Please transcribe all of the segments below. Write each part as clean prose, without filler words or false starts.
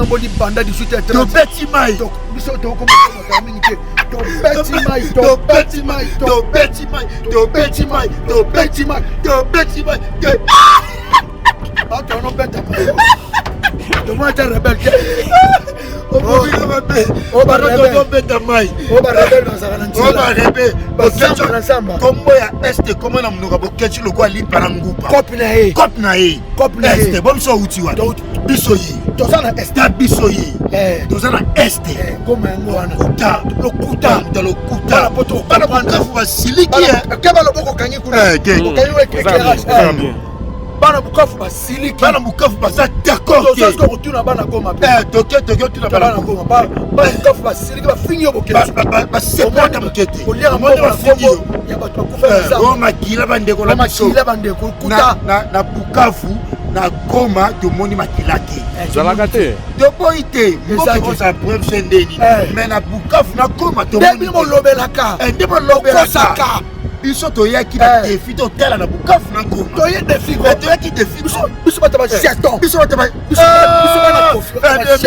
Tolomboli banda 18h30. Tobeti mai. Biso tokomaka mingi te. Tobeti mai, tobeti mai, tobeti mai, tobeti mai, tobeti mai, tobeti mai. Bato wana obeta mai. Tomona te rebelle te. Obomika mabe. Obeta mai. Oyo ba rebelle bazalaka na nzela. Oyo ba rebelle. Bazamba na zamba. Kombo ya Est ekoma na monoko ya Boketshu lokola lipa na ngupa. Cope na ye. Cope na ye. Cope na ye. Est bo biso outi wapi? Biso ye. Toza na Est. Ta biso ye. Eh. Toza na Est. Eh, Goma yango wana. Lokuta. Lokuta. Moto lokuta. Bana poto Bana Bukavu basiliki. Keba loboko okangi kuna. Eh, te. Okangi éclairage. Bana Bukavu basiliki. Bana Bukavu baza d'accord te. Toza kotuna bana Goma pe. Eh, toke toke otuna bana Goma. Bana Bukavu basiliki bafingi yo bokete. Basepelaka moke te. Koliaka mbongo na kombo ya bato bakufa na zamba. Oh, makila bandeko na biso. Makila bandeko kuta. Na Bukavu na Goma tomoni makila te. Ezalaka te. Toboyi te. Mboka ekozala preuve se ndeni. Mais na Bukavu na Goma tomoni. Nde bolobelaka. Nde bolobelaka. Biso toyaki na defi totala na Bukavu na Goma. Toye defi ko. Toyaki defi biso biso bato ba jeton. Biso bato ba biso bana Koffi.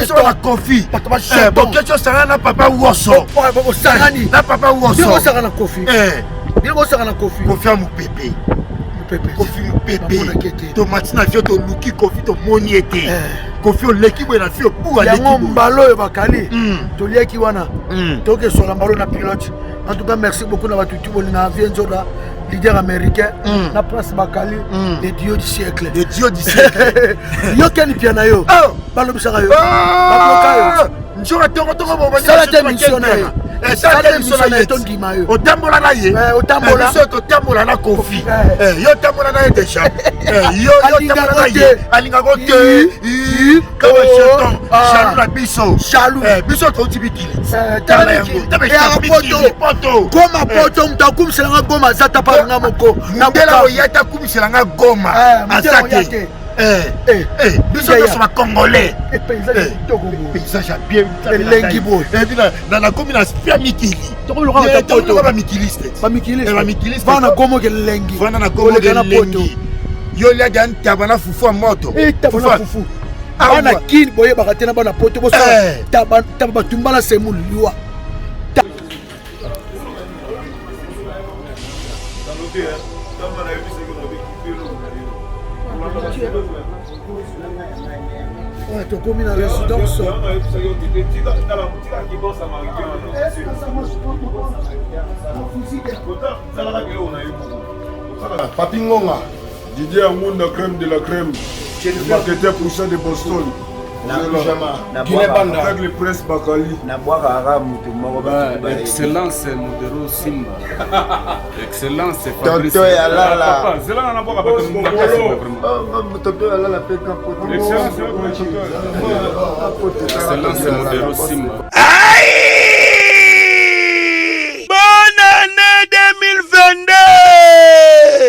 Biso bana Koffi. Bato ba jeton. Boketshu osangana na papa Woso. Osangani. Na papa Woso. Bino bosangana na Koffi. Bino bosangana na Koffi. Koffi ya mopepe. Koffi mopepe. Tomati na vio toluki Koffi tomoni ye te. Koffi oleki boye na vio bu aleki Yango mbalo oyo bakali. Toliaki wana. Tokesola mbalo na pilote. En tout cas, merci beaucoup na batu tu bolinga vie nzola leader américain mm. na prince bakali mm. le dieu du siècle le dieu du siècle yo keni pia na yo oh. balobisaka yo oh. babloka yo nzoka tongo tongo sala te mission na ye eh, sala te mission na ye tondima yo otambola na ye eh, otambola biso totambola na Koffi eh, yo tambola na ye déjà yo yo tambola na ye alingako te kama jeton jaloux na biso jaloux biso touti mikili poto goma poto moto akumisela nga goma aza ta pala nga moko mundela oya te akumisela nga goma aza te biso nyonso bacongolais paysage ya bien elengi boye nakomi na spia mikili bamikiliste bamikiliste vana goma elengi vana na goma elengi yo liaka ntaba na fufu ya moto taba na fufu bana kini boyebaka te na bana poto bosala taba batumba na semule liwa. Ouais, tokomi na résidence. Papi Ngonga, Didier Angunda, crème de la crème, marketeur poussin de Boston. Guinée Banda. Avec le prince Bakali. Nabwaka moto moko. Excellence Modero Simba. Excellence Fabrice. Tonto ya lala. Papa, zela na nabwaka bato makasi vraiment. Tonto ya lala pe kapoto. Excellence Excellence Modero Simba. Aïe! Bonne année 2022!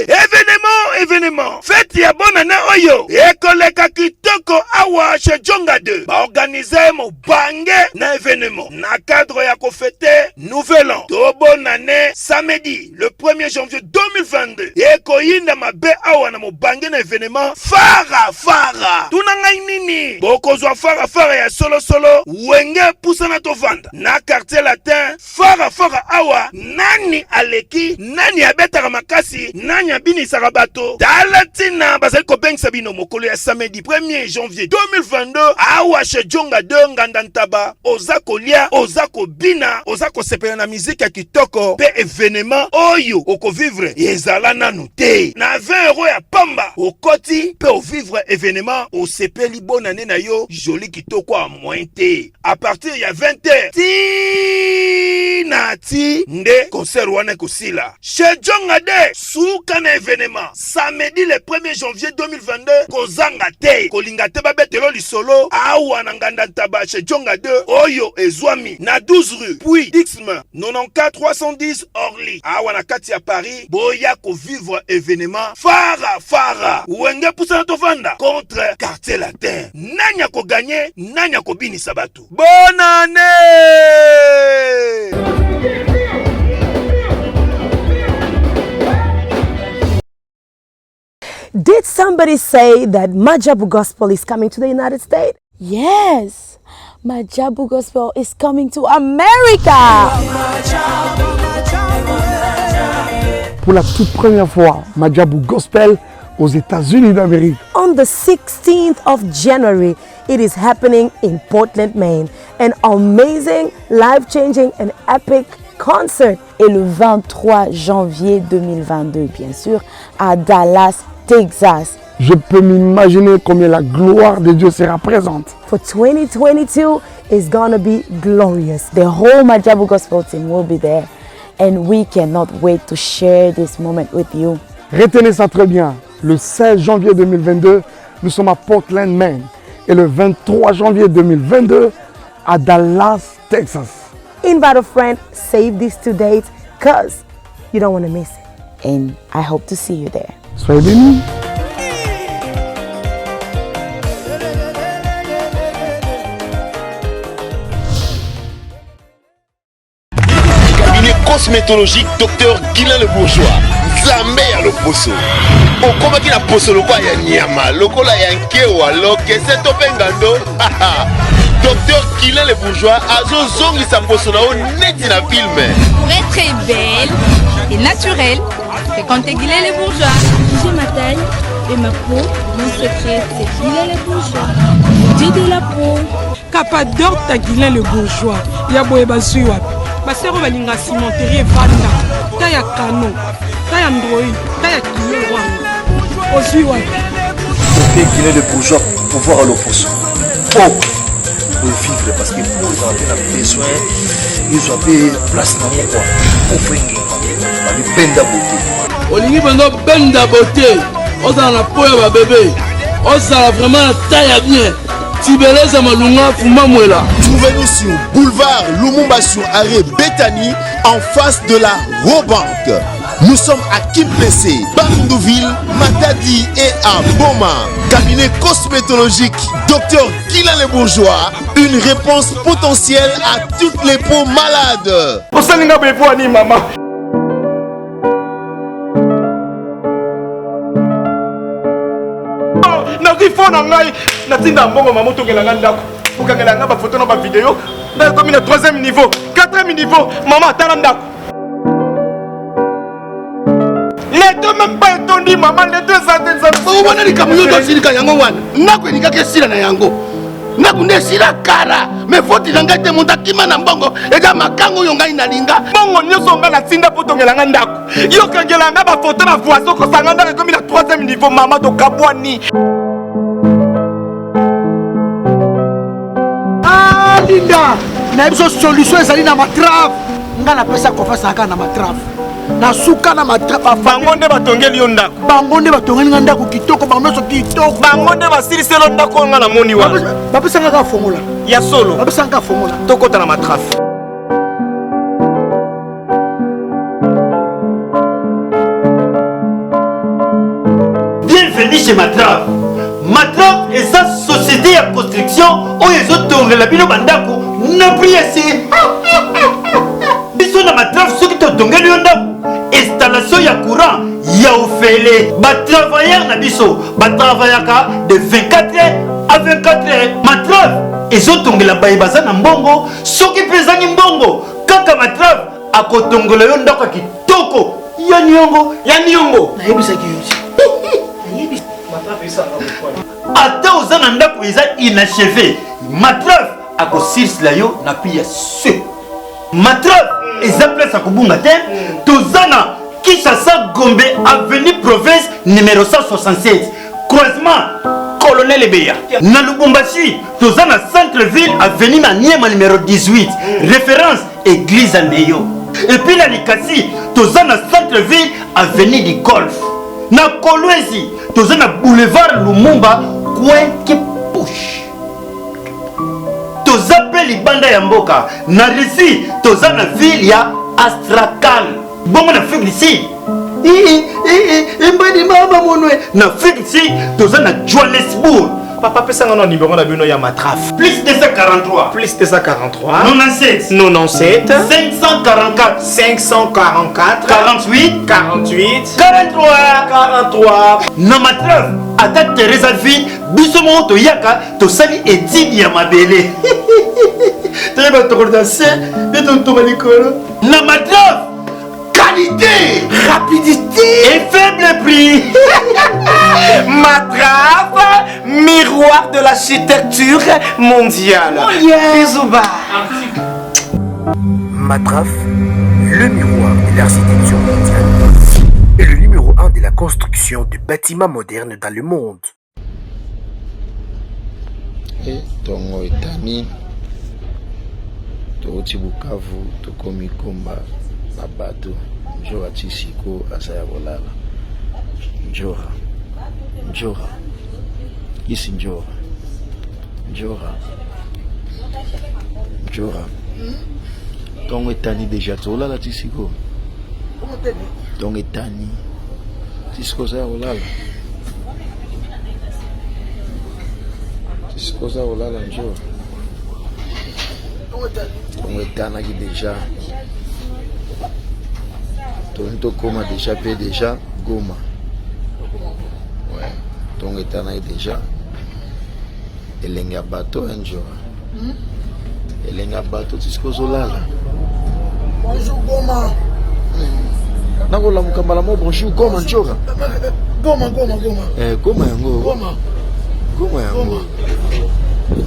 Événement, événement. Fête ya bonne année oyo ekoleka kitoko awa chez Djonga 2. Baorganize mobange na événement na cadre ya kofete Nouvel An to bonne année samedi le 1er janvier 2022 ekoyinda mabe awa na mobange na événement fara fara. Tuna ngai nini bokozwa fara fara ya solosolo wenge pusana tovanda na quartier latin fara fara awa nani aleki nani abetaka makasi nani abinisaka bato tala ntina bazali kobengisa bino mokolo ya samedi 1er janvier 2022 awa chez Djonga 2 Nganda Ntaba oza kolia oza kobina oza kosepela na miziki ya kitoko mpe evenema oyo okovivre ezala nanu te na 20 euro ya pamba okoti mpe ovivre evenema osepeli bonane na yo joli kitoko ya moyen te à partir ya 20h ti na ti nde concert wana ekosila chez Djonga de suka na evenema samedi le 1er janvier 2022 kozanga te kolinga te babetelo lisolo awa na nganda ntaba chez Djonga 2 oyo ezwami na 12 rue puis Dixme 94 310 Orly awa na kati ya Paris boya kovivre evenema fara fara wenge pusana tovanda contre quartier latin nani akoganye nani akobinisa bato bonne année. Did somebody say that Majabu Gospel is coming to the United States? Yes, Majabu Gospel is coming to America. Pour la toute première fois, Majabu Gospel aux États-Unis d'Amérique. On the 16th of January, it is happening in Portland, Maine. An amazing, life-changing and epic concert. Et le 23 janvier 2022, bien sûr, à Dallas, Texas. Je peux m'imaginer combien la gloire de Dieu sera présente. For 2022 is gonna be glorious. The whole Majabu Gospel team will be there and we cannot wait to share this moment with you. Retenez ça très bien. Le 16 janvier 2022, nous sommes à Portland, Maine. Et le 23 janvier 2022, à Dallas, Texas. Invite a friend, save these two dates, cause you don't want to miss it. And I hope to see you there. Soyez bénis. Cabinet cosmétologique Dr Guilain Le Bourgeois nzambe ya loposo okomaki na poso lokola ya nyama lokola ya nkewa lokese to mpe ngando Dr Guilain Le Bourgeois azozongisa poso na yo neti na filme Pour être belle et naturelle, fréquentez Guilain Le Bourgeois. J'ai ma taille et ma peau, mon secret, c'est Guilain Le Bourgeois. Dieu de la peau. Capador ta Guilain Le Bourgeois ya boye bazwi wapi basero balinga cimenterie evanda ta ya kano ta ya android ta ya kilo wana ozwi wapi Docteur Guilain Le Bourgeois pouvoir ya loposo po ovivre parce que po ezala mpe na besoin ezwa mpe place na yango kua po fo engenga babibenda bote olingi mpenza obenda bote ozala na po ya babebe ozala vraiment na taille ya bien tibeleza malunga fumba mwela Trouvez-nous sur boulevard Lumumba sur arrêt Bethany en face de la Robank. Nous sommes à Kimpese, Bandundu-ville, Matadi et à Boma. Cabinet cosmétologique Docteur Guilain Le Bourgeois, une réponse potentielle à toutes les peaux malades. Osalinga boye mpo ani mama nazwi fo na ngai natinda mbongo mama otongela ngai ndako okangela ngai bafoto na bavideo nakomi na troisième niveau quatrième niveau mama tala ndako leto meme pa etondi mama leto eza te nzambe wana likambo yo tosilika yango wana ndako elingaki esila na yango ndako nde esila kala me foti na ngai te moto akima na mbongo eza makango oyo ngai nalinga mbongo nyonso ngai natinda mpo tongela ngai ndako yo kangela ngai bafoto na voisin okosanga ndako ekomi na troisième niveau mama tokabwani Ah, Linda nayebi so solution ezali na matrave ngai napesa confiance na kaka na matrave nasuka na bango nde batongeli yo ndako bango nde batongeli nga ndako kitoko bango nyonso kitoko bango nde basiliselo ndako oyo nga namoni wana bapesanga kaka fongola ya solo bapesanga kaka fongola tokɔta na matrafe Bienvenue chez Matraf. Matraf eza société ya construction oyo ezotongela bino bandako na prix ya se. Biso na Matraf soki totongeli yo ndako, installation ya courant ya ofele. Ba travailleurs na biso ba travaillaka de 24 heures à 24 heures. Matraf ezotongela baye baza na mbongo, soki mpe ezangi mbongo kaka Matraf akotongola yo ndako ya kitoko ya niongo ya niongo. Nayebisaki yo ti. Ata oza na ndako eza inachevé, Matraf akosilisela yo na prix ya se. Matraf eza place ya kobunga te, toza na Kinshasa Gombe avenue province numéro 167 croisement Colonel Ebeya. Na Lubumbashi toza na centre ville avenue Maniema numéro 18 référence église ya Neyo. Et puis na Likasi toza na centre ville avenue du Golfe. Na Kolwezi toza na boulevard Lumumba coin Kipush. Toza mpe libanda ya mboka na Russie toza na ville ya Astrakhan. Bongo na Afrique du Sud embadi mama monwe na Afrique du Sud toza na Johannesburg. Papa pesanga na numéro na bino ya matraf. Plus 243. Plus 243. 97. 97. 544. 544. 48. 48. 43. 43. Na matraf ata Teresa vie biso moko toyaka tosali etide ya mabele toyeba tokolota se mpe totonga likolo na matraf qualité, rapidité et faible prix. Matrafe, miroir de l'architecture mondiale. Oh yeah. Bisous, bye. Matraf, le miroir de l'architecture mondiale et le numéro 1 de la construction de bâtiments modernes dans le monde. Ntongo etani, touti Bukavu, tokomi Komba na bato. Njora ti siko aza ya kolala. Njora, Njora, isi Njora, Njora, Njora. Ntongo etani deja, tolala ti siko. Ntongo etani, ti siko oza ya kolala. Ti siko oza kolala Njora. Ntongo etanaki deja, toni tokóma deja mpe deja Goma. Ouais, ntongo etanaki deja, elenge ya bato ya Njora, elenge ya bato ti siko ozolala. Bonjour Goma. Nakolamuka mbala moko. Bonjour Goma, Njora. Goma, Goma, Goma. Eh, Goma yango. Goma. Goma yango.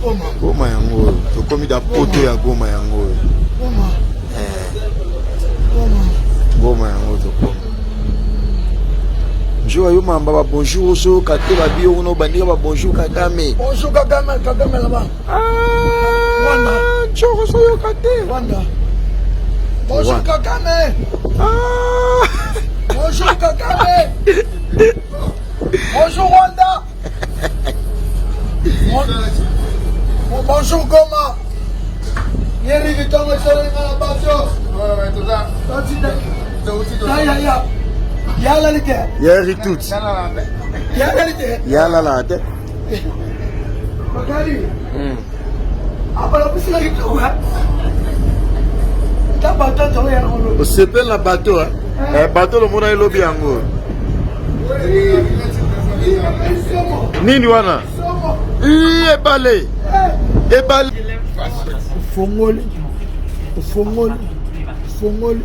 Goma. Goma yango tokomi da poto ya Goma yango oyo. Goma. Eh, Goma. Goma yango tokomi. Njora, yo mamba ba bonjour ozoyoka te, babi yo kuna obandika ba bonjour Kagame. Bonjour Kagame, Kagame là-bas. Rwanda. Njora ozoyoka te. Rwanda. Bonjour Rwanda. Kagame. Bonjour Kagame. Bonjour Rwanda. Bonjour Goma. Yeri Vitongo esalenga na bato. Ya ya. Yalali te. Yeri tout. Yalali te. Yalala te. Bakali. Abala bisika kitoko. Ta bato nzolo ya ngolo. Osepeli na bato eh? Eh, bato lomona elobi yango nini wana? Ii, ebale ebale. Ofongoli, ofongoli, ofongoli.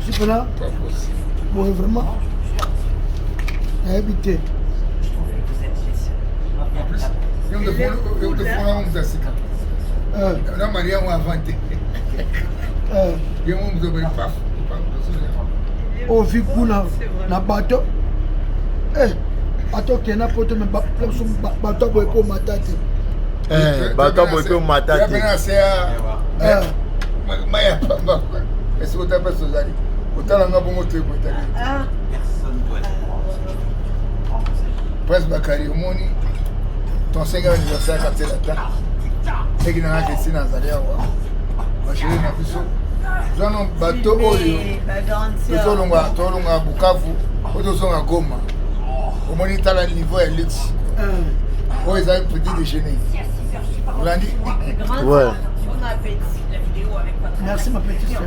Sipona boye vraiment nayebi te. Ovi kuna na bato eh, bato okenda poto me biso bato boye mpo mata te. Eh, bato boye mpe omata te. Mai ya pamba esiko ta place ozali otalanga bongo te boetali. Prince Bakari, omoni ton 5 anniversaire quartier latin, eki nanga kesi nazali awa, basheri na biso zwana bato oyo tozolongwa, tolongwa Bukavu oyo tozonga Goma. Omoni, tala niveau ya luxe oyo ezali petit déjeuner, olandi. Ouais. Merci ma petite sœur.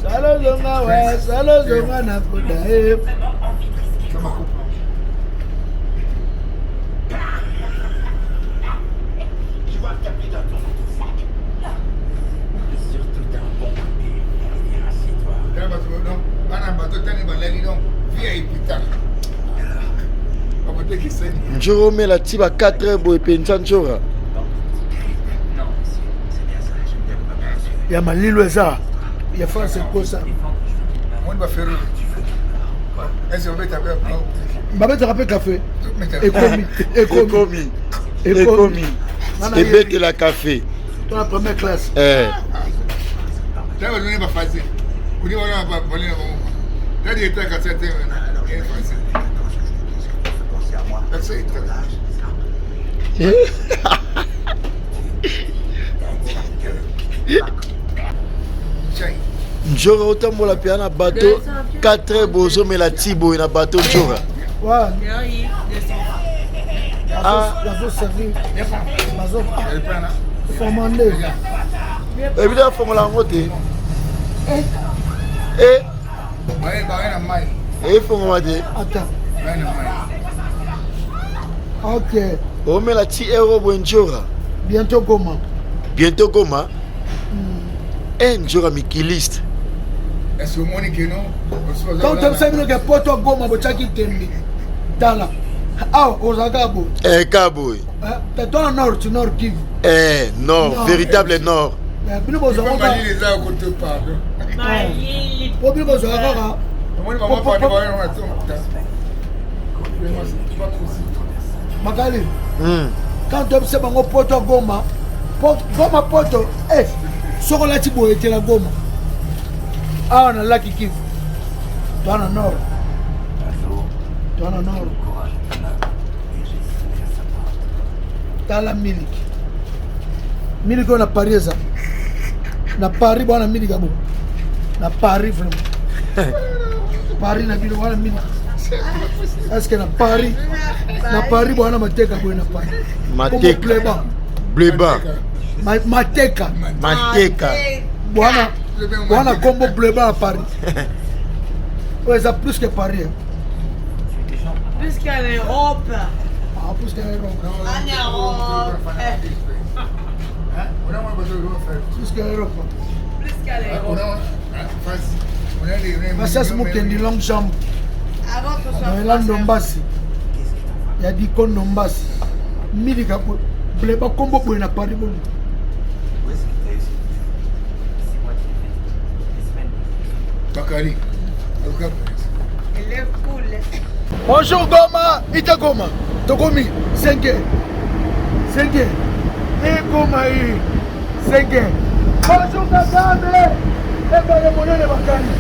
Salozonga we, salozonga na koda e. Tala bato donc bana bato tani balali donc VIP, tala bakotekisani. Njora omela ti ba 4 heures boye mpenza, Njora. Ya malilo eza ya France ekosa. Omoni bafero ese obeta. Babetaka mpe kafe ekomi. Ekomi, ekomi, ebetela kafe. To na première classe. Eh. Tala baloni bafase oni wana bali na bango tadi eta kasi te fase. Njora otambola pia na bateau 4 heures bozomela ti boye na bateau Njora. Ah. Bazo servir. Bazo commande. Ebida afongola yango te. Eh. Efongoma te. Attends. Ok. Omela ti euro boye Njora. Bientôt Goma. Bientôt Goma. Eh Njora mikiliste. Donc tobisa bino ke poto Goma botiaki tembe. Tala. Awa ozalaka boye. Eh ka boye. Eh, toi na nord, tu nord Kivu. Eh nord, nord, véritable nord. Eh, bino bozalaka malili eza kote pardon. Malili. Po bino bozalaka kaka. Makali. Quand tobisa bango poto Goma, Goma poto, eh soko lati boye te na Goma. Awa na laki Kivu. Toi na nord. Toi na nord. Tala miliki. Miliki oyo na Paris eza. Na Paris bwana miliki abo. Na Paris vraiment. Paris na bino wana miliki. Est-ce que na Paris na Paris bwana mateka boye na Paris. Mateka. Bleba. Bleba. Mateka. Mateka. Bwana bwana kombo bleba na Paris. Oyo eza plus que Paris. Plus qu'en Europe. Ah, plus qu'en Europe. En Europe. Plus qu'en Europe. Plus qu'en Europe. Patience Mukendi longue jambe. Avant qu'on soit Noëlla Ndombasi. Ya Diko Ndombasi. Milika bleba kombo boye na Paris boni. Bakari. Élève cool. Bonjour Goma, ita Goma. Tokomi 5 5 e Goma e 5 Bonjour Kagame. Ebale monene bakani.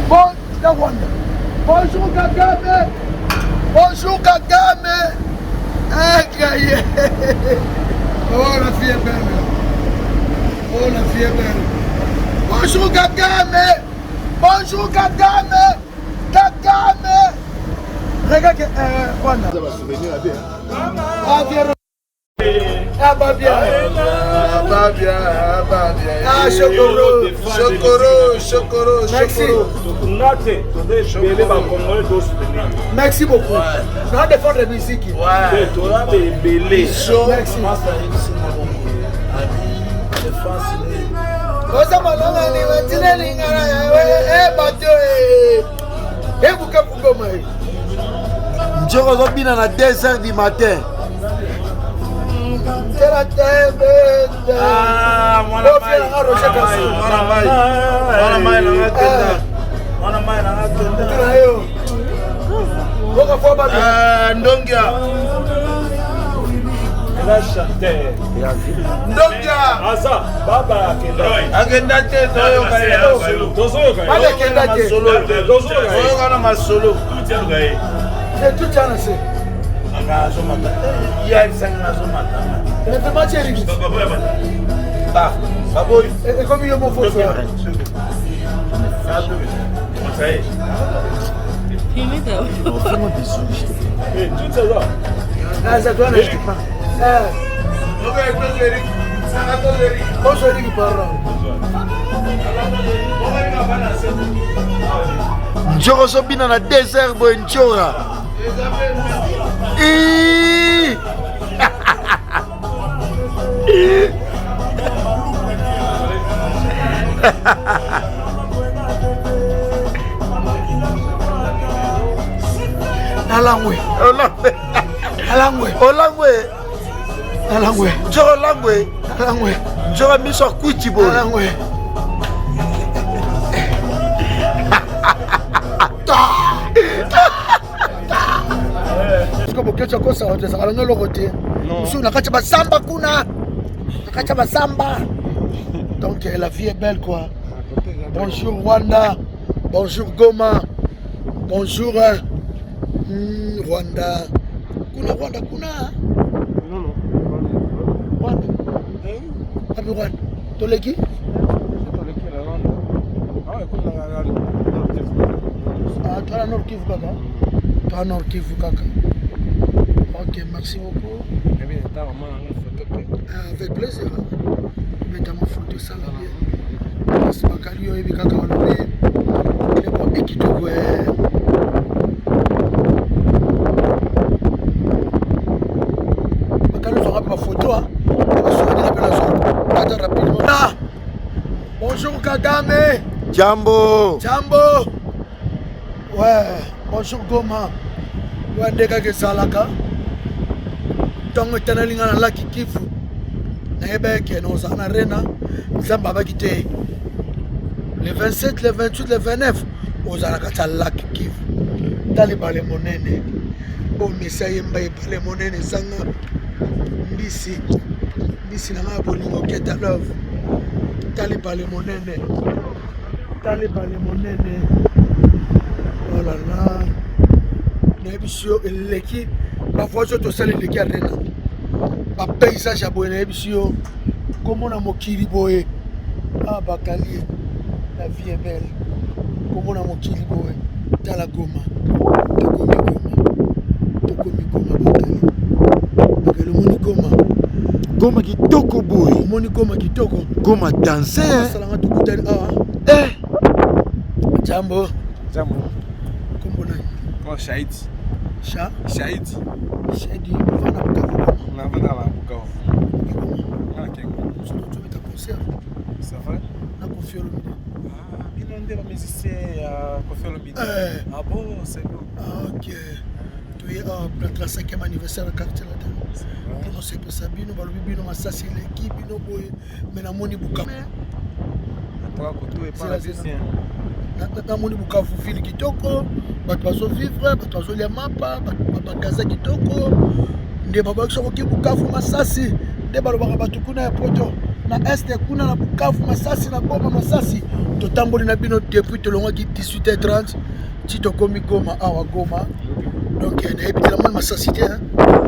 Bon na Rwanda. Bonjour Kagame. Bonjour Kagame. Akaye. Oh la fille est belle. Oh la fille est belle. Bonjour Kagame. Bonjour Kagame. Kagame. Regarde Rwanda. Ah, bien. Ah, bah bien. Ah, bien, ah, bien. Ah, Chokoro. Chokoro, Chokoro, Merci. Chokoro. Merci beaucoup. Je vais défendre la musique. Ouais. Merci. Oza malonga ni matine lingana eh bato eh. Ebuka bukoma eh. Njora ozobina na 2 heures du matin. Tela tembe. Ah, mwana mai. Mwana mai. Mwana mai na nga kenda. Mwana mai na nga kenda. Tuna yo. Boka fo ba. Ah, ndongia. Eza chanteur. Ndongia. Aza baba akenda. Akenda te toyoka ye. Tozoyoka ye. Baba akenda te. Tozoyoka ye. Toyoka na masolo. C'est tout ça na se. Nazomata. Ya esangi nazomata. Mais vraiment tu es riche. Ba, baboyi. Et comme il y a mon faux frère. Ah, ça doit aller. Bonjour, Eric Parra. Njora ozobina na 2 heures boye Njora. Ii! Nalangwe. Olangwe. Nalangwe. Olangwe. Nalangwe. Njora olangwe. Nalangwe. Njora miso akwiti boye. Nalangwe. Siko boketsha kosala te ezalaka nango eloko te mosusu na kati ya basamba kuna na kati ya basamba donc la vie est belle quoi bonjour Rwanda bonjour Goma bonjour Rwanda kuna Rwanda kuna Rwanda abi Rwanda toleki Ah, toa na Nord Kivu kaka. Toa Nord Kivu kaka. Ok, merci beaucoup. Ah, avec plaisir. Obeta ma photo esala bien. Kasi bakali oyebi kaka balobi eloko ekitoko eh. Bakali ozwaka mpe bafoto ah. Basouvenir mpe nazwa. Ata rapidement. Ah! Bonjour Kagame. Jambo. Jambo. Ouais, bonjour Goma. Ouais, nde kaka ezalaka. Ntango etaneli nga na laki Kivu. Nayeba eke naozala na Rena. Nzambe abaki te. Le 27, le 28, le 29 ozala na kati ya laki Kivu. Tala ebale monene. Oyo Messi ayemba ebale monene ezanga mbisi. Mbisi na ngai ya bolingo Keta Love. Tala ebale monene. Tala ebale monene. Oh là là. Nayebisi yo eleki bavoyage oyo tosala eleki arena. Bapaysage ya boye nayebisi yo komona mokili boye. Ah bakali la vie est belle. Komona mokili boye. Tala Goma. Tokomi Goma. Tokomi Goma bakali. Bakali omoni Goma. Goma kitoko boye. Omoni Goma kitoko. Goma danse. Asalanga tokutani awa. Eh. Jambo. Jambo. Kombo nani? Oh, Shahidi. Sha? Shahidi. Shahidi, ovanda Bukavu. Navanda na Bukavu. Nga kengo. Tobeta concert. Ça va? Na Koffi Olomide. Ah, bino nde ba musicien ya Koffi Olomide. Eh. Ah bon, c'est bon. Ah, ok. Toye awa na 35e anniversaire ya quartier latin. Mpona osepesa bino balobi bino masasi eleki bino boye me namoni Bukavu. Namoni Bukavu ville kitoko, bato bazovivre, bato bazolia mapa, bagaza kitoko. Nde babaki soki Bukavu masasi nde balobaka bato kuna ya poto na este kuna na Bukavu masasi na Goma masasi. Totamboli na bino depuis tolongwaki 18h30 ti tokomi Goma awa Goma. Donc nayebi te namoni masasi te,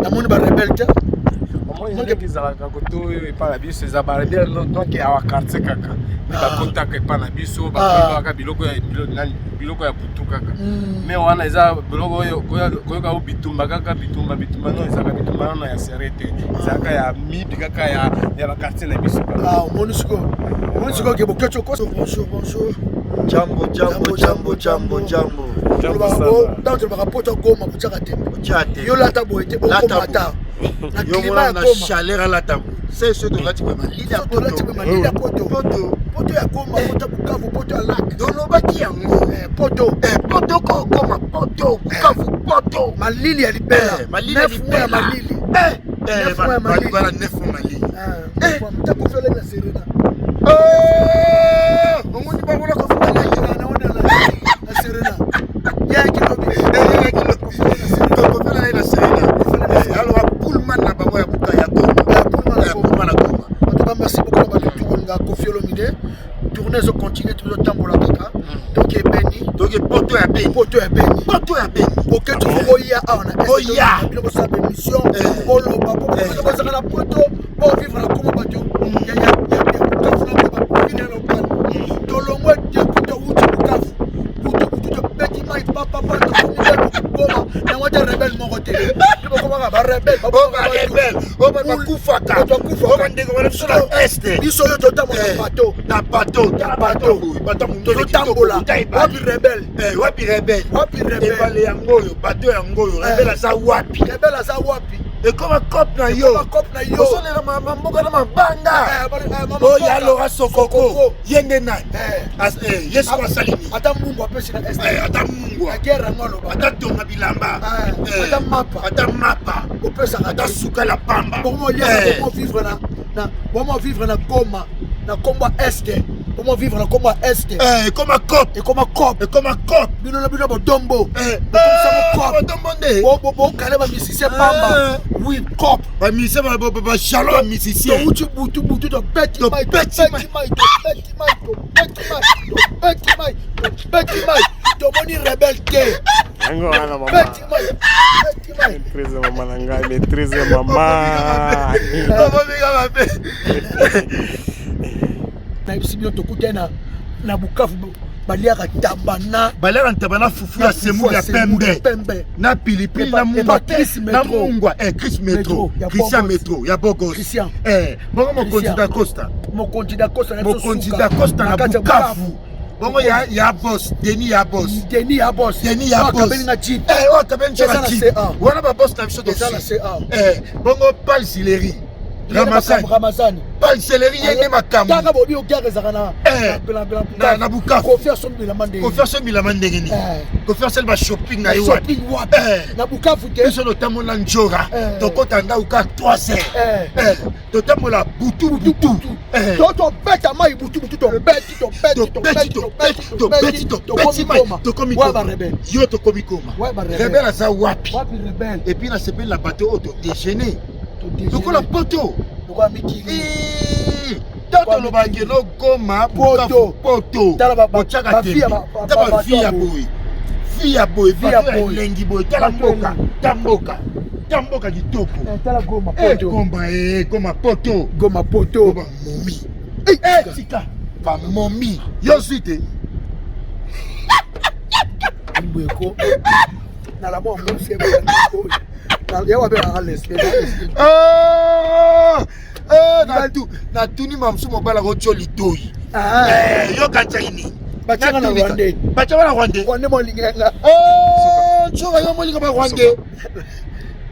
namoni ba rebelle te. Omoni ndenge ezalaka koto oyo epai na biso eza barebele donc awa quartier kaka nde bakotaka epai na biso bakoyebaka biloko ya biloko ya butu kaka me wana eza biloko oyo koyoka o bitumba kaka bitumba bitumba no ezalaka bitumba nano ya sere te ezalaka ya mibi kaka ya baquartier na biso kaka. Omoni sikoyo omoni sikoyo ke boketsho koso. Bonjour bonjour. Jambo jambo jambo jambo jambo. Ntango tolobaka poto Goma kotiaka tembe yo lata boye te okoma ata na climat ya Goma chaleur alata boye se so tolati boye malili ya poto tolati boye malili ya poto poto poto ya Goma poto ya Bukavu poto ya lac tolobaki yango poto poto kokoma poto Bukavu poto malili ya libela malili ya libela malili bala neuf mois malili takofi oleki na Serena omoni bango na kofi na ye na Serena yaki lobi kofi na ye na Serena alors pullman na bango ya buka ya Goma pullman na Goma. En tout cas merci beaucoup na bato tokolinga Koffi Olomide. Tournée ezo continuer tozotambola kaka. Toke Beni. Toke poto ya Beni. Poto ya Beni. Poto ya Beni. Boketshu fo oya awa na est. Oya. Bino bosala ba émission. Boloba po bozalaka na poto bo vivre na Congo bato ya ya ya Bukavu na ba vivre na local. Tolongwe depuis towuti Bukavu. Butu butu tobeti mai papapa tokomi Goma yango te rebelle moko te. Nde bokomaka ba rebelle. Ba rebelle. Oyo bakufaka. Oyo bandeko wana biso na est. Biso oyo totambola na bateau. Na bateau. Na bateau. Tozotambola. Wapi rebelle? Wapi rebelle? Wapi rebelle? Ebale yango oyo, bateau yango oyo, rebelle aza wapi? Rebelle aza wapi? Ekoma cope na yo. Ekoma cope na yo. Ozolela mboka na mabanga. Oyo alora Sokoko. Ye nde nani? Ye soko asali nini? Ata mungu apesi na est. Ata mungu. Na guerre yango aloba. Ata tonga bilamba. Ata mapa. Ata mapa. Opesaka ata sukala pamba. Bomo lia, bomo vivre na na bomo vivre na Goma na kombo est. Bomo vivre na kombo est. Ekoma cope. Ekoma cope. Ekoma cope. Bino na bino bodombo. Bokomisa cope. Bodombo nde. Bo bo kale ba musicien pamba. Oui, cope. Ba musicien ba ba chalon ba musicien. Touti butu butu to beti mai to beti mai to beti mai to beti mai to beti mai to beti mai tomoni rebelle te. Yango wana mama. Beti mai. Beti mai. Maîtrise mama na ngai, maîtrise mama. Nayebisi bino tokutani na Bukavu Baliaka taba na Baliaka ntaba na fufu ya semoule ya pembe pembe na pilipili na mungwa na mungwa, eh, Chris Metro, Christian Metro ya Bogos. Christian. Eh, bongo mokonzi da Costa. Mokonzi da Costa na biso Mokonzi suka. da Costa na kati ya Bukavu. Bongo ya boss, Denis ya boss. Denis ya boss. Denis ya Oyo boss. akabeli nga jeep. Eh, oyo akabeli Eza nga na jeep. CA. Wana ba boss na biso Eza na tosi. CA. Eh, bongo Paul Sileri. Ramazani. Ramazani. Paul Sileri ye nde makambo. Kaka bobi ogare ezalaka na Eh, na Bukavu. Kofi asombilama ndenge. Kofi asobilama ndenge nini? Kofi asali ba shopping na ye wapi? Shopping wapi? Na Bukavu te. Biso totambola njora. Eh. Tokota ndako ka 3 heures. Eh. Eh, totambola butu butu. Eh. To tobeta mai butu butu, tobeti tobeti tobeti tobeti Tobeti tobeti mai, tokomi Wa koma. ba rebelle. Yo tokomi koma. Wa ba rebelle. Rebelle aza wapi? Wapi rebelle? Et puis nasepeli na bato oyo todéjeuner lokola poto. Lokola mikili. To tolobaka ke no Goma, Poto. Bukavu, poto Tala botiaka ba fille tembe. ya Ta bato bafi ya ya boye. boye, fi ya boye, Fi ya bato ya boye. elengi boye. Tala Bato ya mboka, elengi. ta mboka, ta mboka kitoko. Eh, tala Goma Eh, poto. Goma, eh, Goma poto. Goma poto. Goma momi. Eh, tika bamomi yo zwi te. Mbweko. Na la mwa mose ya wabengaka lesbe. Ah, eh, natuni mamosu mobali akotio litoi. Eh, yoka ntiaki nini? Batiaka na Rwandais. Batiaka na Rwandais. Rwandais molingenga. Nzoka yo molinga ba Rwandais.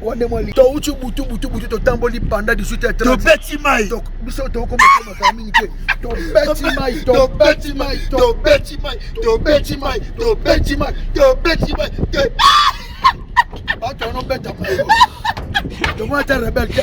Rwandais molinga. Touti butu butu butu, totamboli pendant 18 h. Tobeti mai. Biso tokomakomaka mingi te. Tobeti mai, tobeti mai, tobeti mai, tobeti mai, tobeti mai, tobeti mai. Bato wana obeta mai. Tomona ata rebelle te.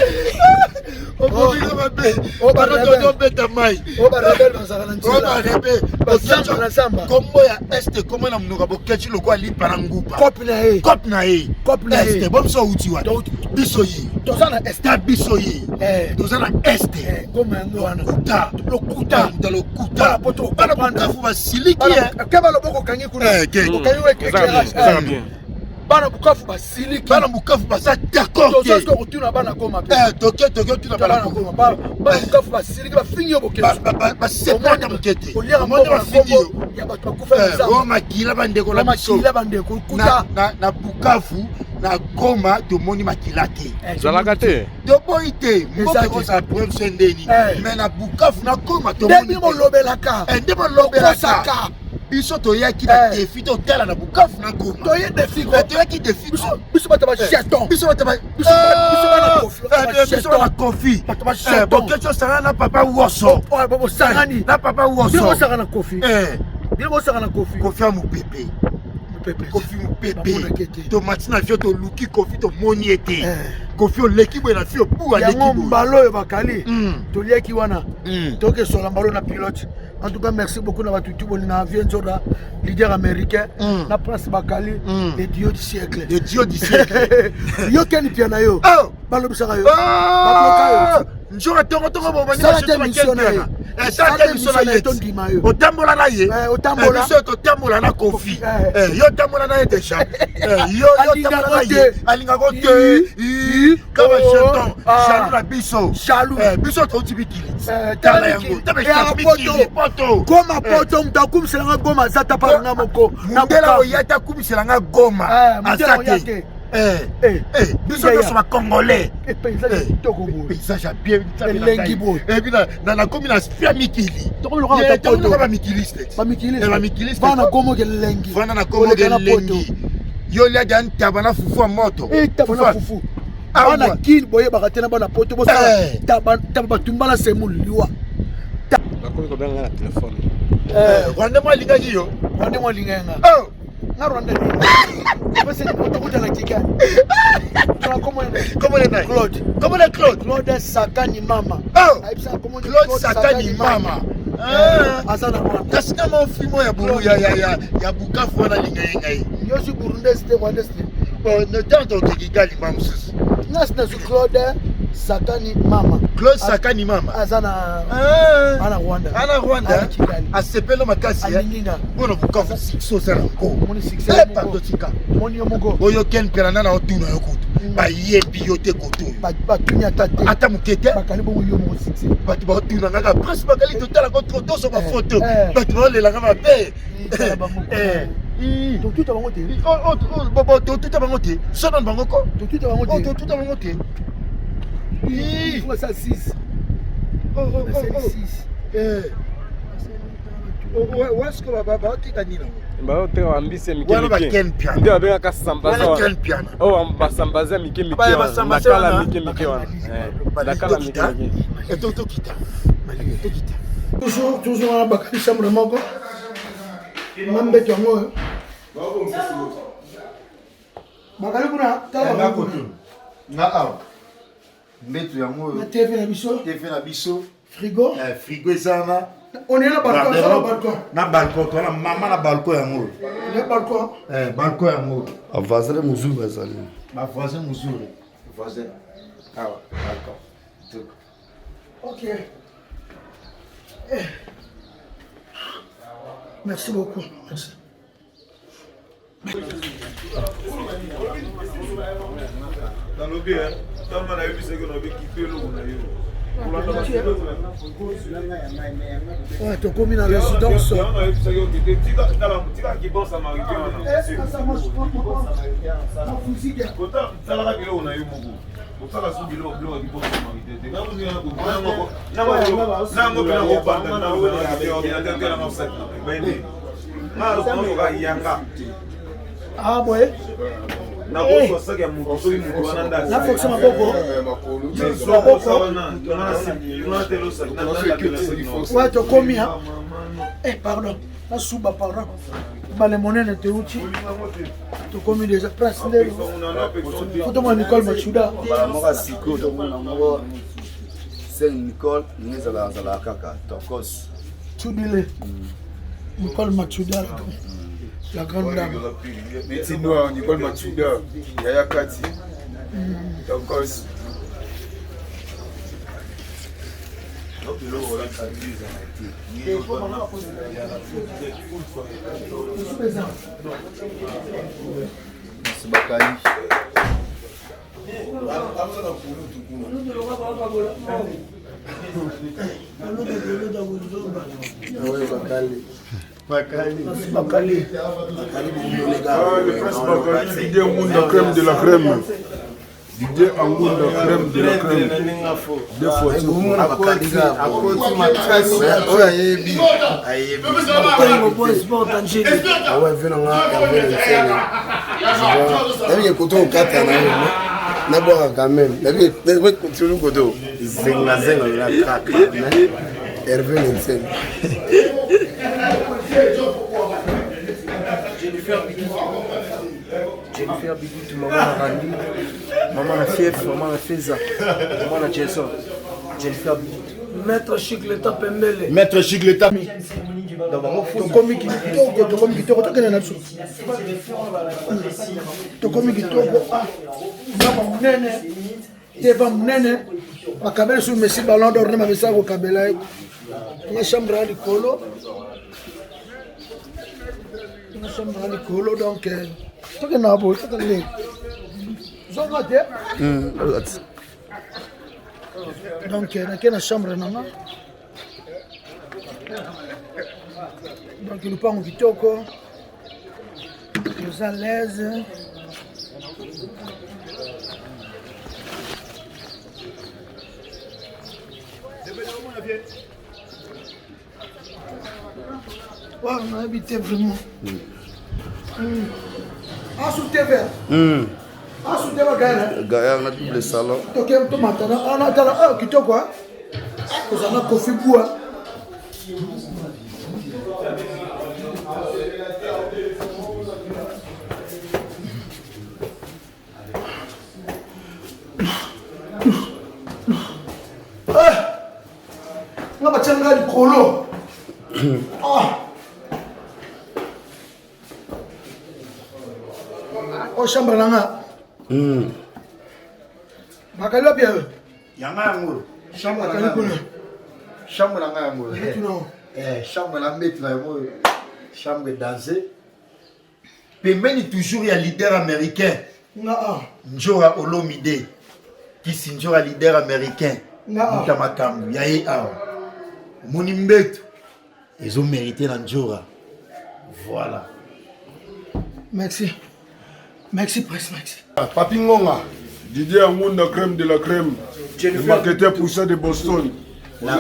Okominga mabe. Oh, ba rebelle. Tobeta mai. Oyo ba rebelle bazalaka na oyo nzela. barebele. Bazamba na zamba. Kombo ya este kombo na monoko ya bokeci lokola lipa na nguba. Cope na ye. Cope na ye. Cope na ye. Este bo biso outi wapi? Biso ye. Toza na este. Ta biso ye. Eh. Toza na este. Goma yango wana. Lokuta. Lokuta. Lokuta lokuta. Bana Bukavu basiliki ye. Keba loboko okangi kuna. Eh, ke. Okangi oyo éclairage. Ezaka bien. Bana Bukavu basiliki. Bana Bukavu baza d'accord te. Toza kotuna bana Goma mpe. Eh, toke toke tuna Bana bana Goma. Bana Bukavu basiliki, bafingi yo bokeli. Basepelaka moke te. Oliaka Omoni mbongo na bafingi yo. kombo ya bato bakufa na Eh, zamba. oyo makila bandeko na biso. Makila bandeko kuta. Na Bukavu na Goma tomoni makila te. Ezalaka te. Toboyi te mboka Eza te. ekozala problème so ndeni Eh. mais na Bukavu na Goma Nde tomoni bino bolobelaka. Eh, nde bolobelaka. Bokosaka. Biso toyaki na Eh. défi totala na Bukavu na Goma. Toye défi ko. Eh, toyaki défi Biso bato ba jeton. Biso bato ba Biso bana Kofi. Eh, biso bana Kofi. Bato ba Eh, jeton. bokeci osangana na papa Woso. Oyo bosangani. Na papa Bino Woso. bosaka na Kofi. Eh, Bino bosaka na Kofi. Kofi ya mopepe. Mopepe. Kofi mopepe. Bamonaki te. Tomati na vio toluki Kofi tomoni ye te. Kofi oleki boye na fio bu aleki Yango boye. mbala oyo bakali toliaki wana Mm. tokesola mbala oyo na pilote. En tout cas, merci beaucoup na bato tu bolingaka vie nzola leader américain na Prince Bakali, le dieu du siècle. Le dieu du siècle. Yo keni pia na yo. Oh! Balobisaka yo, babloka yo. Nzoka tongotongo bobandi Sala te mission na ye. sala te mission na ye. Tondima yo. Otambola na ye. Eh, otambola. Eh, biso totambola na Kofi. Eh. Eh, yo otambola na ye déjà. Eh, yo otambola na ye. Alingako te. I, Kama oh, jeton ah. jaloux na biso. Jaloux. Eh, biso touti mikili. Eh, Tala yango. Tala Eyaka mikili poto. Goma Eh. poto, moto akumiselanga Goma aza ta palanga moko na Mundela Bukavu. oya te akumiselanga Goma. Eh, mundela Aza oya te. te. Eh, Eh, eh, biso Yaya. nyonso bacongolais. Eh, paysage ya kitoko boye. Paysage ya bien. Elengi boye. Et puis nakomi na spia mikili. Tokomi lokola bato ya tokomi poto. lokola bamikiliste. Bamikiliste. Eh, bamikiliste. Bana Goma oke elengi. Vanda na Kongo Koleka na poto. elengi. Yo oliaka ntaba na fufu ya moto. Eh, taba na fufu. Bana Kini boyebaka te na bana poto bosala Eh. taba taba batumba na semule liwa. Bakomi kobenga nga na telefone. Rwandais mo alingaki yo. Rwandais mo alingaki nga. Oh! Nga Rwandais. Pese tokutana Kigali. Kombo na nani? Claude. Kombo na Claude. Claude Sakani mama. Oh! Ayebisaka kombo ni Claude Sakani mama. Eh, aza na Rwanda. Kasi na mwa oyo ya Buru ya Bukavu wana alinga ye ngai. Yo si Burundais te, Rwandais te. Bon, ntango toke Kigali mwa mosusu. Nga nazwi Claude Sakani mama. Claude Sakani mama. Aza na Ah. ana Rwanda. Ana Rwanda. Ana Kigali. Asepela makasi. Alingi nga. Mpona Bukavu succès osala ngo. Moni succès Eh, moko. pardon tika. Moni yo moko. Oyo Ken Mpiana na otuna yo kutu. Bayebi yo te koto oyo. Batuni ata te. Ata moke te. Bakali bongo yo moko succès. Bato baotuna kaka Prince Bakali totalaka trop toso ba photo. Bato baolelaka mabe. Totuta bango te. Totuta bango te. Sono bango ko. Totuta bango te. Totuta bango te. Faut ça 6. Oh oh oh. 6. Eh. Wasiko baoteka nini yango? Baoteka bambisi ya mike Wana ba Ken Piana. nde babengaka sambaza Wana Ken Piana. oyo basambaza ya mike mike Baya wana basambaza nakala wana. mike mike wana Eh, nakala mike mike. Tokita. Tokita. Toujours toujours wana bakali chambre moko. Na mbeto yango oyo. Bakali kuna tala Nga bakali kuna. koto. Nga awa. Mbeto yango oyo. Na TV na biso. TV na biso. Frigo. Eh, frigo eza wana. On est na balcon, na balcon. Na balcon, toza na mama na balcon yango oyo. Na balcon. Eh, balcon yango oyo. Bavoisin mozuri bazali. Bavoisin mozuri. Voisin. Awa, balcon. Kitoko. Ok. Eh. Merci beaucoup. Merci. Nalobi ntango nayebisaki nabi kipe eloko na yo. Ouais, tokomi na résidence. Nayebisaki okete tika kibon samaritain wana talaka biloko na yo moko kosala su biloko biloko ya kibon samaritain te nango mpena kobanda ordinateur te nanga osaki na ngai yanga. Ah boye. Nakozwa saki ya moto soki moto wana nde Na foxa maboko. Ouais, tokomi ha. Eh pardon. Nasuba pardon. Bale monene teuti. Tokomi déjà Prince Ndelo. Foto Nicole Machuda. Mbala moko ya sikoyo tomona moko Saint Nicole ndenge ezalaka azalaka kaka tokos. Chudile. Nicole Machuda la grande dame. Métier noir, Nicole Matsuda, Yaya Kati, Tokos. Bakali. Bakali. Bakali. Ah, le prince Bakali, Didier Ngunda, crème de la crème. Didier Angunda, crème de la crème. Deux fois. Oyo ayebi ayebi awa ve nanga Hervé Nsele nabike koto okata na yo nabwaka quand même nabike koto zengazenga na kaka Hervé Nsele. Jennifer Bidou. Jennifer Bidou, maman na Randy, maman na Fief, maman na Feza, maman na Jason. Jennifer Bidou. Maître Chic Leta Pembele. Maître Chic Leta. Tokomi kitoko, tokomi kitoko, tokende na biso. Tokomi kitoko. Ah, ndako monene, teva monene. Bakabeli su Messi Ballon d'Or ne bamesaka kokabela ye. Nga chambre ya likolo. Nga chambre ya likolo donc tokende na boye, tokende. Zonga te. Donc nake na chambre na nga. Donc lupango kitoko. Toza à l'aise. Ouais, nayebi te vraiment. Asu TV. Asu TV gaël. Gaël na double salon. Toke tomata na ana tala ah kitoko ah. Kozala Kofi Bua. Ah! Nga batia nga likolo. Ah! O chambre na nga. Bakali wapi yayo? Yanga yango. Chambre na Bakali nga. kuna. Chambre na nga yango. Mbetu na yo. Eh, chambre na mbetu na yango. Chambre danse. Pembeni toujours ya leader américain. Nga ah. Njora Olomide kisi Njora leader américain Nga ah. moto ya makambo ya ye awa omoni mbeto ezo mérite na Njora voilà. Merci. Merci Prince, merci. Papi Ngonga. Didier Angunda, crème de la crème. Le marketeur poussé de Boston. On est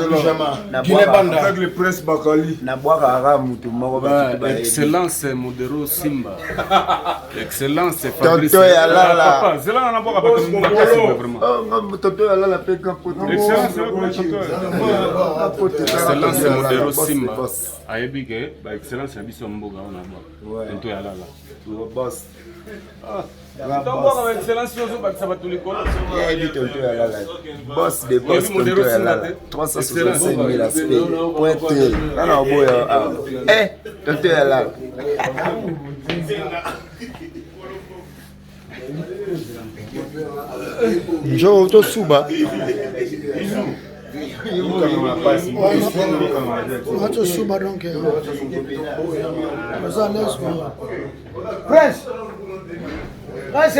là. Guinée Banda. Avec le prince Bakali. nabwaka kaka motu moko Ba, excellence modero simba excellence Fabrice. Tonton ya lala. Papa, zela na nabwaka bato makasi boye, vraiment Oh, nga tonton ya lala mpe ka poto. Excellence, Poto, excellence tonton ya lala, modero boss, simba boss. ayebi ke ba excellence na biso ya mboka oyo nabwaka tonto ya lala boss tobwaka ba excellence oyo ozobakisa bato likolo Yebi tonton ya lala. Boss de boss Oyebi modero tonton ya Simba lala. te? 365 000 aspect. Point T. Nana oboya awa. Eh, tonton ya lala. Njo tosuba. Nazosuba donc. Oza à l'aise quoi. Prince. Prince.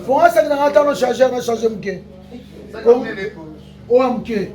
Fonga saki na nga tano chargeur na charger moke. Oyo moke.